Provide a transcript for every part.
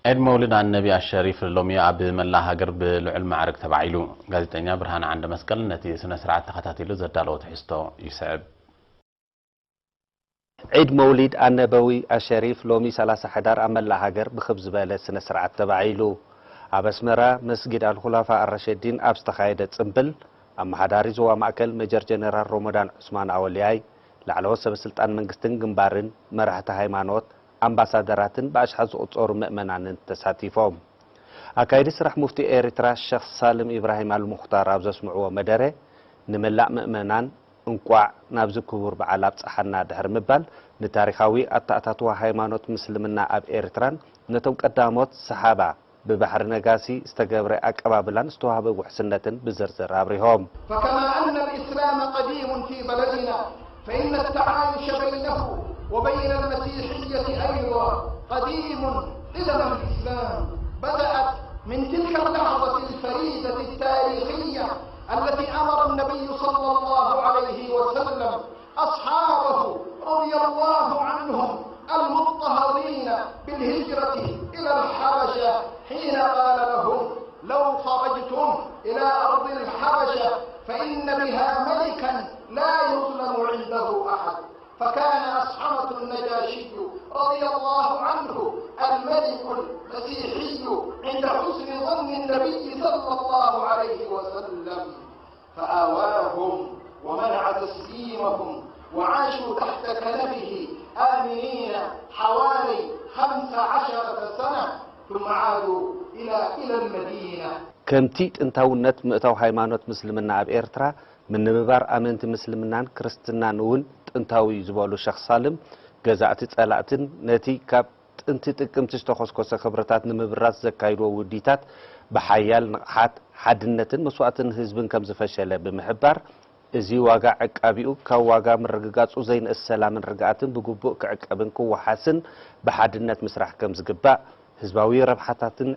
ዒድ መውሊድ ኣነቢ ኣሸሪፍ ሎሚ ኣብ መላእ ሃገር ብልዑል ማዕርግ ተባዒሉ። ጋዜጠኛ ብርሃነ ዓንደ መስቀል ነቲ ስነ ስርዓት ተኸታቲሉ ዘዳለዎ ትሕዝቶ ይስዕብ። ዒድ መውሊድ ኣነበዊ ኣሸሪፍ ሎሚ ሰላሳ ሕዳር ኣብ መላእ ሃገር ብኽብ ዝበለ ስነ ስርዓት ተባዒሉ። ኣብ ኣስመራ መስጊድ ኣልኹላፋ ኣረሸዲን ኣብ ዝተኻየደ ጽምብል፣ ኣመሓዳሪ ዞባ ማእከል ሜጀር ጀነራል ሮሞዳን ዑስማን ኣወልያይ፣ ላዕለዎት ሰበ ስልጣን መንግስትን ግንባርን፣ መራሕቲ ሃይማኖት፣ ኣምባሳደራትን ብኣሽሓት ዝቑጸሩ ምእመናንን ተሳቲፎም። ኣካይዲ ስራሕ ሙፍቲ ኤርትራ ሸኽ ሳልም ኢብራሂም ኣልሙኽታር ኣብ ዘስምዕዎ መደረ፣ ንመላእ ምእመናን እንቋዕ ናብዚ ክቡር በዓል ኣብጽሓና ድሕሪ ምባል፣ ንታሪኻዊ ኣተኣታትዋ ሃይማኖት ምስልምና ኣብ ኤርትራን ነቶም ቀዳሞት ሰሓባ ብባሕሪ ነጋሲ ዝተገብረ ኣቀባብላን ዝተዋህበ ውሕስነትን ብዝርዝር ኣብሪሆም። فكما أن الإسلام قديم في بلدنا، فإن التعايش بينه وبين المسيحية أيضا قديم قدم الإسلام. بدأت من تلك اللحظة الفريدة التاريخية التي أمر النبي صلى الله عليه وسلم أصحابه رضي الله عنهم المضطهدين بالهجرة إلى الحبشة، حين قال لهم: لو خرجتم إلى أرض الحبشة فإن بها ملكا لا يظلم عنده أحد. فكان أصحمة النجاشي رضي الله عنه الملك المسيحي عند حسن ظن النبي صلى الله عليه وسلم، فآواهم ومنع تسليمهم، وعاشوا تحت كنفه آمنين حوالي خمس عشرة سنة، ثم عادوا إلى، إلى المدينة. ከምቲ ጥንታውነት ምእታው ሃይማኖት ምስልምና ኣብ ኤርትራ፣ ምንብባር ኣመንቲ ምስልምናን ክርስትናን እውን ጥንታዊ እዩ ዝበሉ ሸኽ ሳልም፣ ገዛእቲ ጸላእትን ነቲ ካብ ጥንቲ ጥቅምቲ ዝተኾስኮሰ ክብርታት ንምብራስ ዘካይድዎ ውዲታት ብሓያል ንቕሓት፣ ሓድነትን መስዋእትን ህዝብን ከም ዝፈሸለ ብምሕባር፣ እዚ ዋጋ ዕቃቢኡ ካብ ዋጋ ምርግጋጹ ዘይንእስ ሰላምን ርግኣትን ብግቡእ ክዕቀብን ክወሓስን ብሓድነት ምስራሕ ከም ዝግባእ፣ ህዝባዊ ረብሓታትን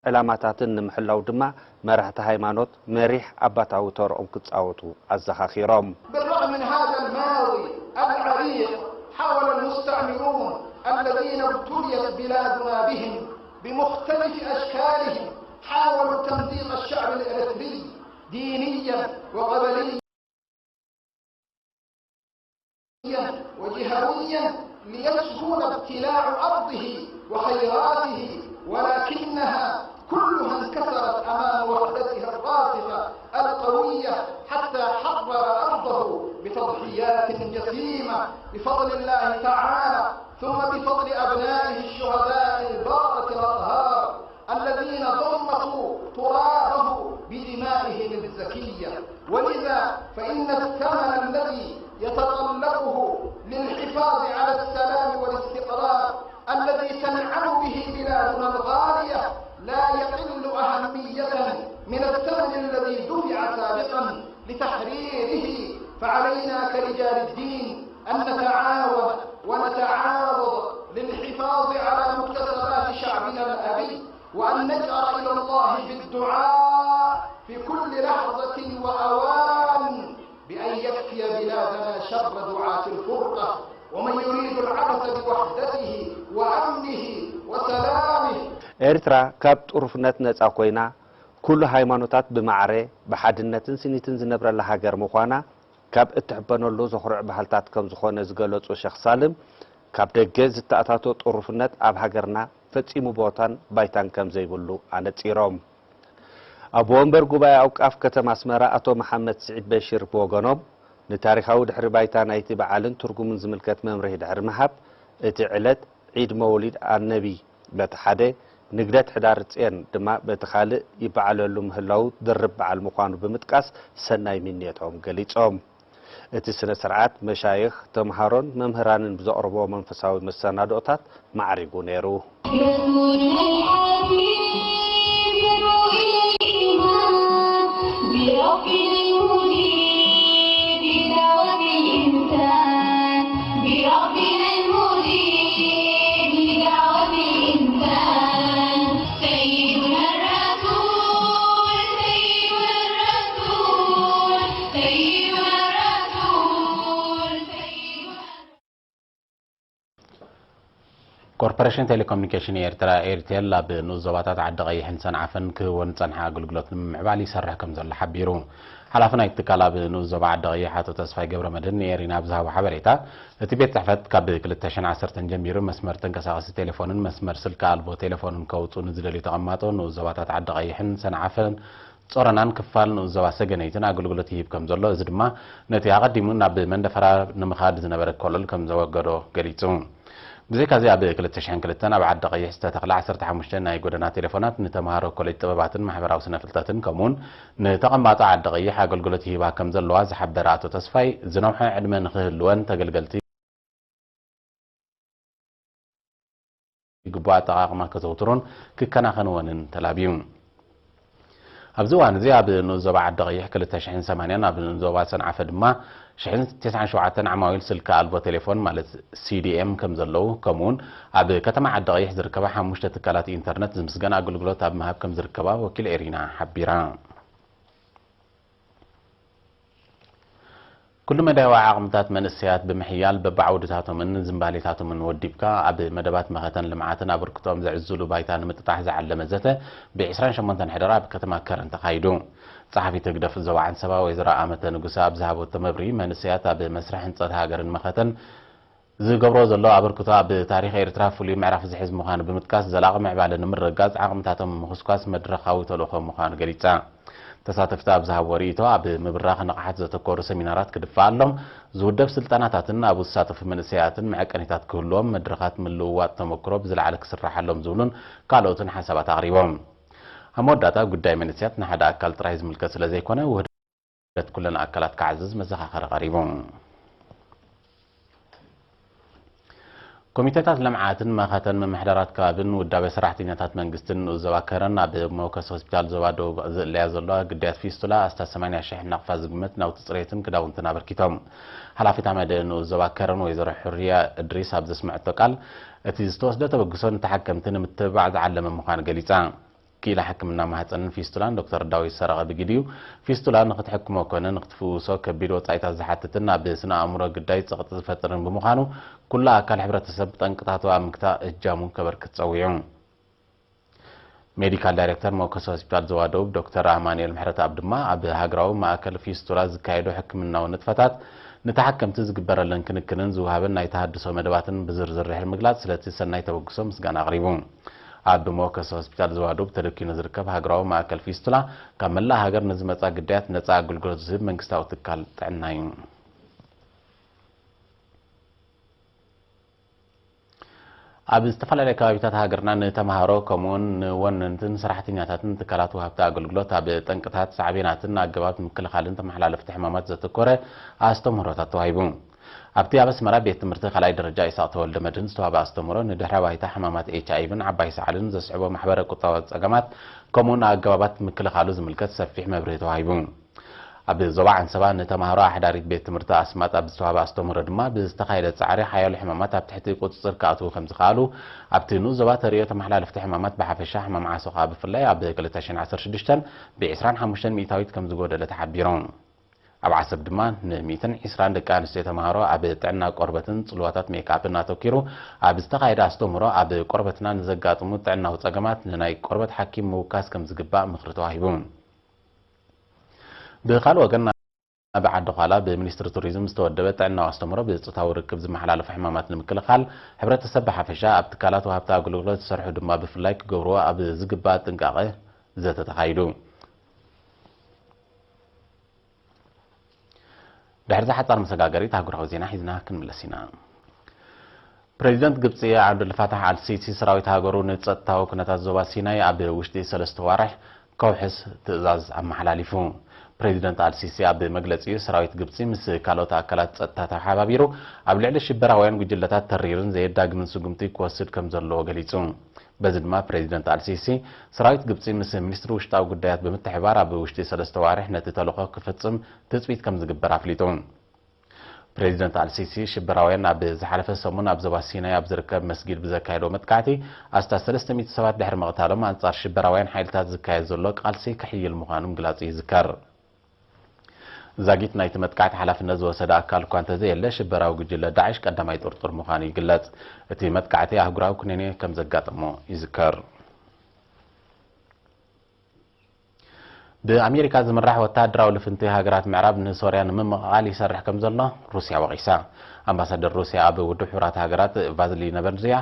ዕላማታትን ንምሕላው ድማ መራሕቲ ሃይማኖት መሪሕ ኣባታዊ ተርኦም ክጻወቱ ኣዘኻኺሮም። بالرغم من هذا الماضي العريق، حاول المستعمرون الذين ابتليت بلادنا بهم بمختلف أشكالهم، حاولوا تمزيق الشعب الإريتري دينيا وقبليا وجهويا ليسهل ابتلاع أرضه وخيراته، ولكنها كلها انكسرت أمام وحدتها الراسخة القوية حتى حرر أرضه بتضحيات جسيمة بفضل الله تعالى، ثم بفضل أبنائه الشهداء البررة الأطهار الذين ضمخوا ترابه بدمائهم الزكية. ولذا فإن الثمن الذي يتطلبه للحفاظ على السلام والاستقرار الذي تنعم به بلادنا الغالية لا يقل أهمية من الثمن الذي دفع سابقا لتحريره، فعلينا كرجال الدين أن نتعاون ونتعاضد للحفاظ على مكتسبات شعبنا الأبي، وأن نجأر إلى الله بالدعاء في كل لحظة وأوان بأن يكفي بلادنا شر دعاة الفرقة ومن يريد العبث بوحدته وأمنه وسلامه. ኤርትራ ካብ ጥሩፍነት ነጻ ኮይና፣ ኩሉ ሃይማኖታት ብማዕረ ብሓድነትን ስኒትን ዝነብረላ ሃገር ምዃና ካብ እትሕበነሉ ዘኹርዕ ባህልታት ከም ዝኾነ ዝገለጹ ሸኽ ሳልም፣ ካብ ደገ ዝተኣታቶ ጥሩፍነት ኣብ ሃገርና ፈጺሙ ቦታን ባይታን ከም ዘይብሉ ኣነጺሮም። ኣቦ ወንበር ጉባኤ ኣውቃፍ ከተማ ኣስመራ ኣቶ መሓመድ ስዒድ በሽር ብወገኖም፣ ንታሪኻዊ ድሕሪ ባይታ ናይቲ በዓልን ትርጉሙን ዝምልከት መምርሒ ድሕሪ ምሃብ፣ እቲ ዕለት ዒድ መውሊድ ኣነቢ በቲ ሓደ፣ ንግደት ሕዳር ጽዮን ድማ በቲ ካልእ ይበዓለሉ ምህላዉ ድርብ በዓል ምዃኑ ብምጥቃስ ሰናይ ምንየቶም ገሊጾም። እቲ ስነ ስርዓት መሻይኽ፣ ተምሃሮን መምህራንን ብዘቕርብዎ መንፈሳዊ መሰናድኦታት ማዕሪጉ ነይሩ። ኮርፖሬሽን ቴሌኮሙኒኬሽን ኤርትራ፣ ኤርቴል፣ ኣብ ንኡስ ዞባታት ዓዲ ቀይሕን ሰንዓፈን ክህቦ ዝጸንሐ ኣገልግሎት ንምምዕባል ይሰርሕ ከም ዘሎ ሓቢሩ። ሓላፊ ናይቲ ትካል ኣብ ንኡስ ዞባ ዓዲ ቀይሕ ኣቶ ተስፋይ ገብረመድህን ንኤሪና ብዝሃቦ ሓበሬታ፣ እቲ ቤት ጽሕፈት ካብ ክልተ ሽሕን ዓሰርተን ጀሚሩ መስመር ተንቀሳቐሲ ቴሌፎንን መስመር ስልኪ ኣልቦ ቴሌፎንን ከውጽኡ ንዝደልዩ ተቐማጦ ንኡስ ዞባታት ዓዲ ቀይሕን ሰንዓፈን ጾረናን ክፋል ንኡስ ዞባ ሰገነይትን ኣገልግሎት ይህብ ከም ዘሎ፣ እዚ ድማ ነቲ ኣቐዲሙ ናብ መንደፈራ ንምኻድ ዝነበረ ኮለል ከም ዘወገዶ ገሊጹ። ብዘይካዚ ኣብ ክልተ ሽሕን ክልተን ኣብ ዓዲ ቀይሕ ዝተተኽላ ዓሰርተ ሓሙሽተ ናይ ጎደና ቴሌፎናት ንተምሃሮ ኮሌጅ ጥበባትን ማሕበራዊ ስነ ፍልጠትን ከምኡውን ንተቐማጦ ዓዲ ቀይሕ ኣገልግሎት ይህባ ከም ዘለዋ ዝሓበረ ኣቶ ተስፋይ፣ ዝነውሐ ዕድመ ንኽህልወን ተገልገልቲ ግቡእ ኣጠቓቕማ ከዘውትሩን ክከናኸንወንን ተላብዩ። ኣብዚ እዋን እዚ ኣብ ንኡስ ዞባ ዓዲ ቀይሕ ክልተ ሽሕን ሰማንያን፣ ኣብ ንኡስ ዞባ ሰንዓፈ ድማ ሽሕን ተስዓን ሸውዓተን ዓማዊል ስልኪ ኣልቦ ቴሌፎን ማለት ሲዲኤም ከም ዘለዉ፣ ከምኡውን ኣብ ከተማ ዓዲ ቀይሕ ዝርከባ ሓሙሽተ ትካላት ኢንተርነት ዝምስገን ኣገልግሎት ኣብ ምሃብ ከም ዝርከባ ወኪል ኤሪና ሓቢራ። ኩሉ መዳያዊ ዓቕምታት መንእሰያት ብምሕያል በብዓውድታቶምን ዝንባሌታቶምን ወዲብካ ኣብ መደባት መኸተን ልምዓትን ኣበርክቶኦም ዘዕዝሉ ባይታ ንምጥጣሕ ዝዓለመ ዘተ ብ ዕስራን ሸሞንተን ሕደር ኣብ ከተማ ከረን ተኻይዱ። ጸሓፊት ህግደፍ ዞባ ዓንሰባ ወይዘሮ ኣመተ ንጉሰ ኣብ ዝሃበቶ መብርሂ፣ መንእሰያት ኣብ መስርሕ ህንጸት ሃገርን መኸተን ዝገብሮ ዘሎ ኣበርክቶ ኣብ ታሪኽ ኤርትራ ፍሉይ ምዕራፍ ዝሕዝ ምዃኑ ብምጥቃስ፣ ዘላቒ ምዕባለ ንምርግጋጽ ዓቕምታቶም ምኹስኳስ መድረኻዊ ተልእኾ ምዃኑ ገሊጻ። ተሳተፍቲ ኣብ ዝሃብዎ ርእይቶ፣ ኣብ ምብራኽ ንቕሓት ዘተኮሩ ሰሚናራት ክድፋኣሎም፣ ዝውደብ ስልጠናታትን ኣብኡ ዝሳተፉ መንእሰያትን መዐቀኒታት ክህልዎም መድረኻት ምልውዋጥ ተመክሮ ብዝለዓለ ክስራሓሎም ዝብሉን ካልኦትን ሓሳባት ኣቕሪቦም። ኣብ መወዳእታ፣ ጉዳይ መንእሰያት ንሓደ ኣካል ጥራይ ዝምልከት ስለ ዘይኮነ፣ ውህደት ኩለን ኣካላት ክዓዝዝ መዘኻኸሪ ቀሪቡ። ኮሚቴታት ልምዓትን መኸተን ምምሕዳራት ከባብን ውዳበ ሰራሕተኛታት መንግስትን ንኡስ ዞባ ከረን ኣብ መወከሲ ሆስፒታል ዞባ ደቡብ ዝእለያ ዘለዋ ግዳያት ፊስቱላ ኣስታት ሰማንያ ሽሕ ናቕፋ ዝግመት ናውቲ ጽሬትን ክዳውንትን ኣበርኪቶም። ሓላፊት ኣመደ ንኡስ ዞባ ከረን ወይዘሮ ሕርያ እድሪስ ኣብ ዘስመዐቶ ቃል፣ እቲ ዝተወስደ ተበግሶ ንተሓከምቲ ንምትብባዕ ዝዓለመ ምዃኑ ገሊጻ። ክኢላ ሕክምና ማህጸንን ፊስቱላን ዶክተር ዳዊት ሰረቐ ብግዲኡ፣ ፊስቱላ ንኽትሕክሞ ኮነ ንኽትፍውሶ ከቢድ ወጻኢታት ዝሓትትን ኣብ ስነ ኣእምሮ ግዳይ ጸቕጢ ዝፈጥርን ብምዃኑ፣ ኩሉ ኣካል ሕብረተሰብ ጠንቅታቱ ኣብ ምግታእ እጃሙ ከበርክት ጸዊዑ። ሜዲካል ዳይሬክተር መወከሲ ሆስፒታል ዞባ ደቡብ ዶክተር ኣማኑኤል ምሕረተኣብ ድማ፣ ኣብ ሃገራዊ ማእከል ፊስቱላ ዝካየዱ ሕክምናዊ ንጥፈታት፣ ንተሓከምቲ ዝግበረለን ክንክንን ዝወሃበን ናይ ተሃድሶ መደባትን ብዝርዝር ድሕሪ ምግላጽ፣ ስለቲ ሰናይ ተበግሶ ምስጋና ኣቕሪቡ። ኣብ መወከሲ ሆስፒታል ዞባ ደቡብ ተደኪኑ ዝርከብ ሃገራዊ ማእከል ፊስቱላ፣ ካብ መላእ ሃገር ንዝመጻ ግዳያት ነጻ ኣገልግሎት ዝህብ መንግስታዊ ትካል ጥዕና እዩ። ኣብ ዝተፈላለዩ ከባቢታት ሃገርና ንተምሃሮ፣ ከምኡውን ንወነንትን ሰራሕተኛታትን ትካላት ወሃብቲ ኣገልግሎት ኣብ ጠንቅታት ሳዕቤናትን ኣገባብ ምክልኻልን ተመሓላለፍቲ ሕማማት ዘተኮረ ኣስተምህሮታት ተዋሂቡ። ኣብቲ ኣብ ኣስመራ ቤት ትምህርቲ ካልኣይ ደረጃ ኢሳቕ ተወልደ መድህን ዝተዋህበ ኣስተምህሮ፣ ንድሕረ ባይታ ሕማማት ኤች ኣይ ቪን ዓባይ ሰዓልን ዘስዕቦ ማሕበረ ቁጠባዊ ጸገማት፣ ከምኡውን ኣገባባት ምክልኻሉ ዝምልከት ሰፊሕ መብርሂ ተዋሂቡ። ኣብ ዞባ ዓንሰባ ንተምሃሮ ኣሕዳሪት ቤት ትምህርቲ ኣስማጥ ኣብ ዝተዋህበ ኣስተምህሮ ድማ፣ ብዝተኻየደ ጻዕሪ ሓያሎ ሕማማት ኣብ ትሕቲ ቁጽጽር ክኣትዉ ከም ዝኸኣሉ፣ ኣብቲ ንኡስ ዞባ ተርእዮ ተመሓላለፍቲ ሕማማት ብሓፈሻ፣ ሕማም ዓሶ ከኣ ብፍላይ ኣብ ክልተ ሽሕን ዓሰርተ ሽዱሽተን ብ ዕስራን ሓሙሽተን ሚእታዊት ከም ዝጎደለ ተሓቢሩ። ኣብ ዓሰብ ድማ ን ሚእትን ዕስራን ደቂ ኣንስትዮ ተምሃሮ ኣብ ጥዕና ቆርበትን ጽልዋታት ሜክኣፕን ኣተኲሩ ኣብ ዝተኻየደ ኣስተምህሮ፣ ኣብ ቆርበትና ንዘጋጥሙ ጥዕናዊ ጸገማት ንናይ ቆርበት ሓኪም ምውካስ ከም ዝግባእ ምኽሪ ተዋሂቡ። ብኻልእ ወገን፣ ኣብ ዓዲ ዃላ ብሚኒስትሪ ቱሪዝም ዝተወደበ ጥዕናዊ ኣስተምህሮ፣ ብጾታዊ ርክብ ዝመሓላለፉ ሕማማት ንምክልኻል፣ ሕብረተሰብ ብሓፈሻ ኣብ ትካላት ወሃብቲ ኣገልግሎት ዝሰርሑ ድማ ብፍላይ ክገብርዎ ኣብ ዝግባእ ጥንቃቐ ዘተ ተኻይዱ። ድሕሪ ሓጻር መሰጋገሪት ኣህጉራዊ ዜና ሒዝና ክንምለስ ኢና። ፕሬዚደንት ግብጺ ዓብዱልፋታሕ ኣልሲሲ፣ ሰራዊት ሃገሩ ንጸጥታዊ ኩነታት ዞባ ሲናይ ኣብ ውሽጢ ሰለስተ ዋርሕ ከውሕስ ትእዛዝ ኣመሓላሊፉ። ፕሬዚደንት ኣልሲሲ ኣብ መግለጺኡ፣ ሰራዊት ግብጺ ምስ ካልኦት ኣካላት ጸጥታ ተሓባቢሩ ኣብ ልዕሊ ሽበራውያን ጉጅለታት ተሪርን ዘየዳግምን ስጉምቲ ክወስድ ከም ዘለዎ ገሊጹ። በዚ ድማ ፕሬዚደንት ኣልሲሲ፣ ሰራዊት ግብጺ ምስ ሚኒስትሪ ውሽጣዊ ጉዳያት ብምትሕባር ኣብ ውሽጢ ሰለስተ ዋርሕ ነቲ ተልእኾ ክፍጽም ትጽቢት ከም ዝግበር ኣፍሊጡ። ፕሬዚደንት ኣልሲሲ፣ ሽበራውያን ኣብ ዝሓለፈ ሰሙን ኣብ ዞባ ሲናይ ኣብ ዝርከብ መስጊድ ብዘካየዶ መጥቃዕቲ ኣስታት ሰለስተ ሚእቲ ሰባት ድሕሪ ምቕታሎም፣ ኣንጻር ሽበራውያን ሓይልታት ዝካየድ ዘሎ ቃልሲ ክሕይል ምዃኑ ምግላጹ ይዝከር። ዛጊት ናይቲ መጥቃዕቲ ሓላፍነት ዝወሰደ ኣካል እኳ እንተዘየለ፣ ሽበራዊ ጉጅለ ዳዕሽ ቀዳማይ ጥርጡር ምዃኑ ይግለጽ። እቲ መጥቃዕቲ ኣህጉራዊ ኩነኔ ከም ዘጋጠሞ ይዝከር። ብኣሜሪካ ዝምራሕ ወተሃደራዊ ልፍንቲ ሃገራት ምዕራብ ንሶርያ ንምምቕቓል ይሰርሕ ከም ዘሎ ሩስያ ወቒሳ። ኣምባሳደር ሩስያ ኣብ ውድብ ሕቡራት ሃገራት ቫዝሊ ነበርዝያ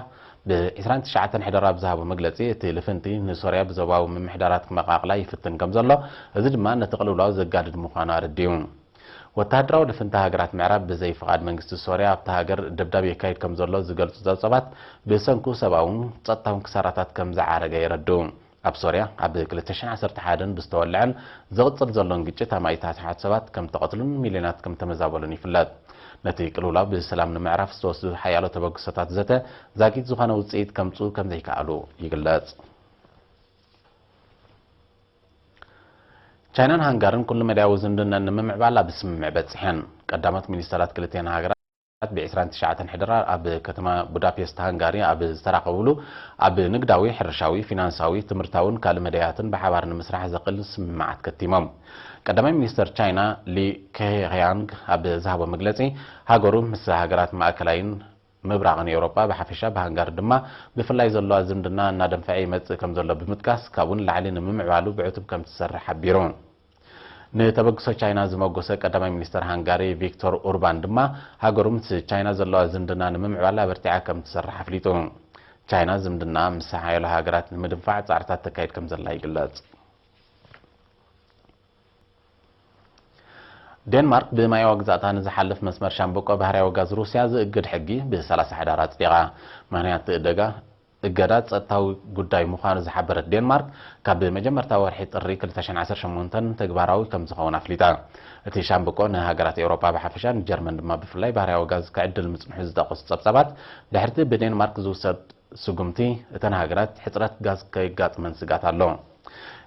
ብ ዕስራን ትሽዓተን ሕዳር ኣብ ዝሃቦ መግለጺ፣ እቲ ልፍንቲ ንሶርያ ብዞባዊ ምምሕዳራት ክመቓቕላ ይፍትን ከም ዘሎ፣ እዚ ድማ ነቲ ቅልውላው ዘጋድድ ምዃኑ ኣረዲኡ። ወተሃደራዊ ልፍንቲ ሃገራት ምዕራብ ብዘይ ፍቓድ መንግስቲ ሶርያ ኣብታ ሃገር ደብዳብ የካይድ ከም ዘሎ ዝገልጹ ጸብጻባት፣ ብሰንኩ ሰብኣውን ጸጥታውን ክሳራታት ከም ዝዓረገ የረድኡ። ኣብ ሶርያ ኣብ ክልተ ሽሕን ዓሰርተ ሓደን ብዝተወልዐን ዝቕጽል ዘሎን ግጭት ኣማኢት ኣሽሓት ሰባት ከም ተቐትሉን ሚልዮናት ከም ተመዛበሉን ይፍለጥ። ነቲ ቅልውላው ብሰላም ንምዕራፍ ዝተወስዱ ሓያሎ ተበግሶታት ዘተ ዛጊት ዝኾነ ውጽኢት ከምጽኡ ከም ዘይከኣሉ ይግለጽ። ቻይናን ሃንጋርን ኩሉ መዳያዊ ዝምድናን ንምምዕባል ኣብ ስምምዕ በጺሐን። ቀዳሞት ሚኒስተራት ክልቲአን ሃገራት ብ ዕስራን ትሽዓተን ሕዳር ኣብ ከተማ ቡዳፔስት ሃንጋሪ ኣብ ዝተራኸብሉ፣ ኣብ ንግዳዊ፣ ሕርሻዊ፣ ፊናንሳዊ፣ ትምህርታውን ካልእ መዳያትን ብሓባር ንምስራሕ ዘኽእል ስምምዓት ከቲሞም። ቀዳማይ ሚኒስተር ቻይና ሊ ኬሂያንግ ኣብ ዝሃቦ መግለጺ፣ ሃገሩ ምስ ሃገራት ማእከላይን ምብራቕን ኤውሮጳ ብሓፈሻ፣ ብሃንጋሪ ድማ ብፍላይ ዘለዋ ዝምድና እናደንፈዐ ይመጽእ ከም ዘሎ ብምጥቃስ፣ ካብኡ ንላዕሊ ንምምዕባሉ ብዕቱብ ከም ትሰርሕ ሓቢሩ። ንተበግሶ ቻይና ዝመጎሰ ቀዳማይ ሚኒስተር ሃንጋሪ ቪክቶር ኡርባን ድማ፣ ሃገሩ ምስ ቻይና ዘለዋ ዝምድና ንምምዕባል ኣበርቲዓ ከም ትሰርሕ ኣፍሊጡ። ቻይና ዝምድና ምስ ሓያሎ ሃገራት ንምድንፋዕ ጻዕርታት ተካይድ ከም ዘላ ይግለጽ። ዴንማርክ ብማያዊ ግዛእታ ንዝሓልፍ መስመር ሻምብቆ ባህርያዊ ጋዝ ሩስያ ዝእግድ ሕጊ ብ30 ሕዳር ኣጽዲቓ። ምኽንያት እቲ እደጋ፣ እገዳ ጸጥታዊ ጉዳይ ምዃኑ ዝሓበረት ዴንማርክ፣ ካብ መጀመርታ ወርሒ ጥሪ ክልተ ሽሕን ዓሰርተ ሸሞንተን ተግባራዊ ከም ዝኸውን ኣፍሊጣ። እቲ ሻምብቆ ንሃገራት ኤውሮጳ ብሓፈሻ፣ ንጀርመን ድማ ብፍላይ ባህርያዊ ጋዝ ክዕድል ምጽንሑ ዝጠቐሱ ጸብጻባት፣ ድሕርቲ ብዴንማርክ ዝውሰድ ስጉምቲ፣ እተን ሃገራት ሕጽረት ጋዝ ከየጋጥመን ስግኣት ኣሎ።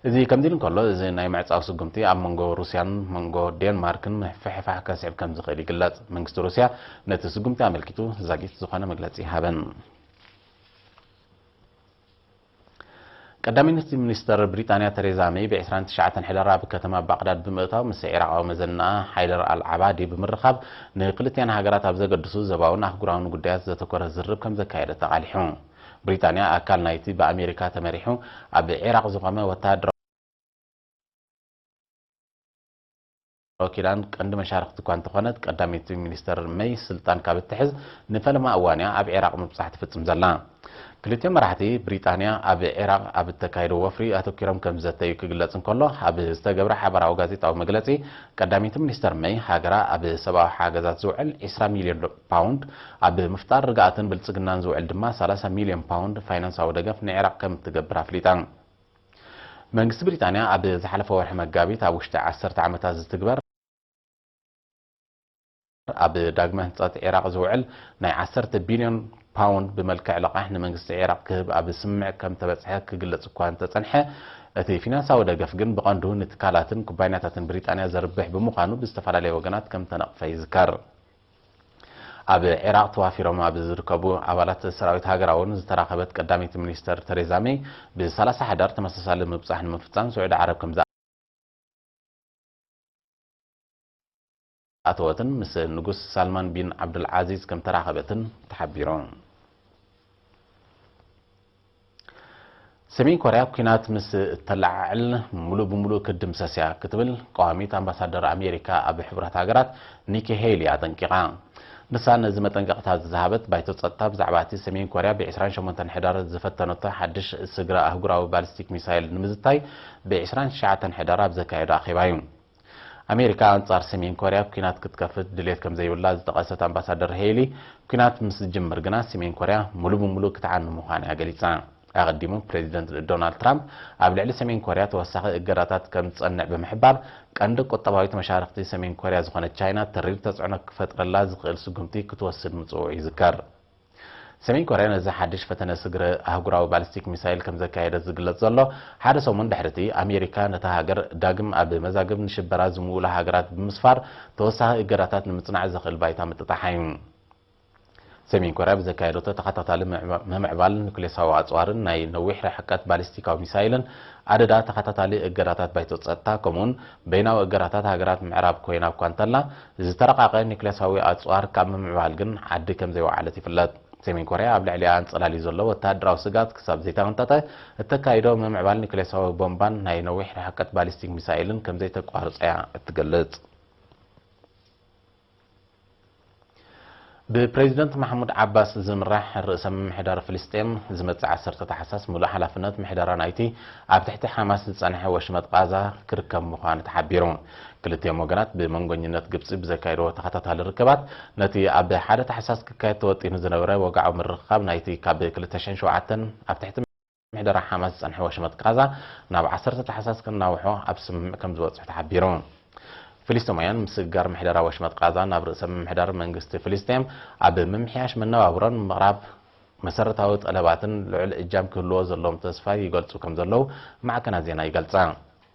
እዚ ከምዚ ኢሉ እንከሎ፣ እዚ ናይ ምዕጻው ስጉምቲ ኣብ መንጎ ሩስያን መንጎ ዴንማርክን ምፍሕፋሕ ከስዕብ ከም ዝኽእል ይግለጽ። መንግስቲ ሩስያ ነቲ ስጉምቲ ኣመልኪቱ ዛጊት ዝኾነ መግለጺ ሃበን። ቀዳመይቲ ሚኒስተር ብሪጣንያ ተሬዛ ሜይ ብ ዕስራን ትሽዓተን ሕዳር ኣብ ከተማ ባቕዳድ ብምእታው፣ ምስ ዒራቓዊ መዘንኣ ሓይደር ኣል ዓባዲ ብምርኻብ፣ ንክልቲኣን ሃገራት ኣብ ዘገድሱ ዞባውን ኣህጉራውን ጉዳያት ዘተኮረ ዝርርብ ከም ዘካየደት ተቓሊሑ። ብሪጣንያ ኣካል ናይቲ ብኣሜሪካ ተመሪሑ ኣብ ዒራቕ ዝቖመ ወተሃደራዊ ኪዳን ቀንዲ መሻርኽቲ እኳ እንተኾነት፣ ቀዳመይቲ ሚኒስተር ሜይ ስልጣን ካብ እትሕዝ ንፈለማ እዋን እያ ኣብ ዒራቕ ምብጻሕ ትፍጽም ዘላ። ክልቲኦም መራሕቲ ብሪጣንያ ኣብ ዒራቕ ኣብ እተካየዶ ወፍሪ ኣተኲሮም ከም ዝዘተዩ ክግለጽ እንከሎ፣ ኣብ ዝተገብረ ሓባራዊ ጋዜጣዊ መግለጺ፣ ቀዳመይቲ ሚኒስተር ሜይ ሃገራ ኣብ ሰብኣዊ ሓገዛት ዝውዕል ዕስራ ሚልዮን ፓውንድ፣ ኣብ ምፍጣር ርግኣትን ብልጽግናን ዝውዕል ድማ ሰላሳ ሚልዮን ፓውንድ ፋይናንሳዊ ደገፍ ንዒራቕ ከም እትገብር ኣፍሊጣ። መንግስቲ ብሪጣንያ ኣብ ዝሓለፈ ወርሒ መጋቢት ኣብ ውሽጢ ዓሰርተ ዓመታት ዝትግበር ኣብ ዳግመ ህንጸት ዒራቕ ዝውዕል ናይ ዓሰርተ ቢልዮን ፓውንድ ብመልክዕ ልቓሕ ንመንግስቲ ዒራቕ ክህብ ኣብ ስምምዕ ከም ተበጽሐ ክግለጽ እኳ እንተጸንሐ፣ እቲ ፊናንሳዊ ደገፍ ግን ብቐንዱ ንትካላትን ኩባንያታትን ብሪጣንያ ዘርብሕ ብምዃኑ ብዝተፈላለየ ወገናት ከም ተነቕፈ ይዝከር። ኣብ ዒራቕ ተዋፊሮም ኣብ ዝርከቡ ኣባላት ሰራዊት ሃገራውን ዝተራኸበት ቀዳመይቲ ሚኒስተር ተሬዛ ሜይ፣ ብ30 ሕዳር ተመሳሳሊ ምብጻሕ ንምፍጻም ስዑዲ ዓረብ ከም ዝኣተወትን ምስ ንጉስ ሳልማን ቢን ዓብዱል ዓዚዝ ከም ተራኸበትን ተሓቢሩ። ሰሜን ኮርያ ኲናት ምስ እተለዓዕል፣ ሙሉእ ብሙሉእ ክትድምሰስ እያ ክትብል ቀዋሚት ኣምባሳደር ኣሜሪካ ኣብ ሕቡራት ሃገራት ኒኪ ሄይሊ ኣጠንቂቓ። ንሳ ነዚ መጠንቀቕታ ዝሃበት፣ ባይቶ ጸጥታ ብዛዕባ እቲ ሰሜን ኮርያ ብ ዕስራን ሸሞንተን ሕዳር ዝፈተነቶ ሓድሽ ስግረ ኣህጉራዊ ባሊስቲክ ሚሳይል ንምዝታይ ብ ዕስራን ትሽዓተን ሕዳር ኣብ ዘካየዶ ኣኼባ እዩ። ኣሜሪካ ኣንጻር ሰሜን ኮርያ ኲናት ክትከፍት ድሌት ከም ዘይብላ ዝጠቐሰት ኣምባሳደር ሄይሊ፣ ኲናት ምስ ዝጅምር ግና ሰሜን ኮርያ ሙሉእ ብሙሉእ ክትዓኑ ምዃና እያ ገሊጻ። ኣቐዲሙ ፕሬዚደንት ዶናልድ ትራምፕ ኣብ ልዕሊ ሰሜን ኮርያ ተወሳኺ እገዳታት ከም ዝጸንዕ ብምሕባር፣ ቀንዲ ቁጠባዊት መሻርኽቲ ሰሜን ኮርያ ዝኾነት ቻይና ተሪር ተጽዕኖ ክፈጥረላ ዝኽእል ስጉምቲ ክትወስድ ምጽውዑ ይዝከር። ሰሜን ኮርያ ነዚ ሓድሽ ፈተነ ስግረ ኣህጉራዊ ባሊስቲክ ሚሳይል ከም ዘካየደት ዝግለጽ ዘሎ፣ ሓደ ሰሙን ድሕሪ እቲ ኣሜሪካ ነታ ሃገር ዳግም ኣብ መዛግብ ንሽበራ ዝምውላ ሃገራት ብምስፋር፣ ተወሳኺ እገዳታት ንምጽናዕ ዘኽእል ባይታ ምጥጣሓ እዩ። ሰሜን ኮርያ ብዘካየደቶ ተኸታታሊ ምዕባ- ምምዕባል ኒኩሌሳዊ ኣጽዋርን ናይ ነዊሕ ርሕቀት ባሊስቲካዊ ሚሳይልን ኣደዳ ተኸታታሊ እገዳታት ባይቶ ጸጥታ፣ ከምኡውን በይናዊ እገዳታት ሃገራት ምዕራብ ኮይና እኳ እንተላ፣ ዝተረቓቐ ኒኩሌሳዊ ኣጽዋር ካብ ምምዕባል ግን ዓዲ ከም ዘይወዓለት ይፍለጥ። ሰሜን ኮርያ ኣብ ልዕሊኣ ኣንጸላልዩ ዘሎ ወተሃደራዊ ስጋት ክሳብ ዘይተቐንጠጠ፣ እተካይዶ ምምዕባል ኒኩሌሳዊ ቦምባን ናይ ነዊሕ ርሕቀት ባሊስቲክ ሚሳይልን ከም ዘይተቋርጾ እያ እትገልጽ። ብፕሬዚደንት ማሕሙድ ዓባስ ዝምራሕ ርእሰ ምምሕዳር ፍልስጤም ዝመጽእ ዓሰርተ ታሕሳስ ምሉእ ሓላፍነት ምሕደራ ናይቲ ኣብ ትሕቲ ሓማስ ዝጸንሐ ወሽመጥ ቃዛ ክርከብ ምዃኑ ተሓቢሩ። ክልቲኦም ወገናት ብመንጎኝነት ግብጺ ብዘካየድዎ ተኸታታሊ ርክባት፣ ነቲ ኣብ ሓደ ታሕሳስ ክካየድ ተወጢኑ ዝነበረ ወግዓዊ ምርኽኻብ ናይቲ ካብ ክልተ ሽሕን ሸውዓተን ኣብ ትሕቲ ምሕደራ ሓማስ ዝጸንሐ ወሽመጥ ቃዛ ናብ ዓሰርተ ታሕሳስ ክናውሖ ኣብ ስምምዕ ከም ዝበጽሑ ተሓቢሩ። ፍልስጤማውያን ምስግጋር ምሕደራ ወሽመጥ ቃዛ ናብ ርእሰ ምምሕዳር መንግስቲ ፍልስጤም ኣብ ምምሕያሽ መነባብሮን ምቕራብ መሰረታዊ ጠለባትን ልዑል እጃም ክህልዎ ዘለዎም ተስፋ ይገልጹ ከም ዘለዉ ማዕከናት ዜና ይገልጻ።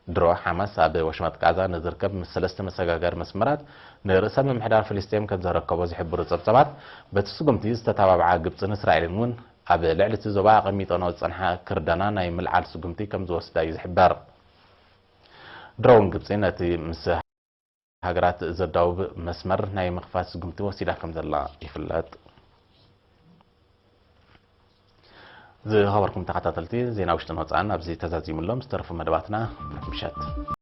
ድሮ ሓማስ ኣብ ወሽመጥ ቃዛ ንዝርከብ ምስ ሰለስተ መሰጋገሪ መስመራት ንርእሰ ምምሕዳር ፍልስጤም ከም ዘረከቦ ዝሕብሩ ጸብጸባት፣ በቲ ስጉምቲ ዝተተባብዓ ግብጽን እስራኤልን እውን ኣብ ልዕሊ እቲ ዞባ ኣቐሚጠንኦ ዝጸንሓ ክርዳና ናይ ምልዓል ስጉምቲ ከም ዝወስዳ እዩ ዝሕበር። ድሮ እውን ግብጺ ነቲ ምስ ሃገራት ዘዳውብ መስመር ናይ ምኽፋት ስጉምቲ ወሲዳ ከም ዘላ ይፍለጥ። ዝኸበርኩም ተኸታተልቲ፣ ዜና ውሽጥን ወጻእን ኣብዚ ተዛዚሙ ኣሎ። ምስ ተረፉ መደባትና ምሸት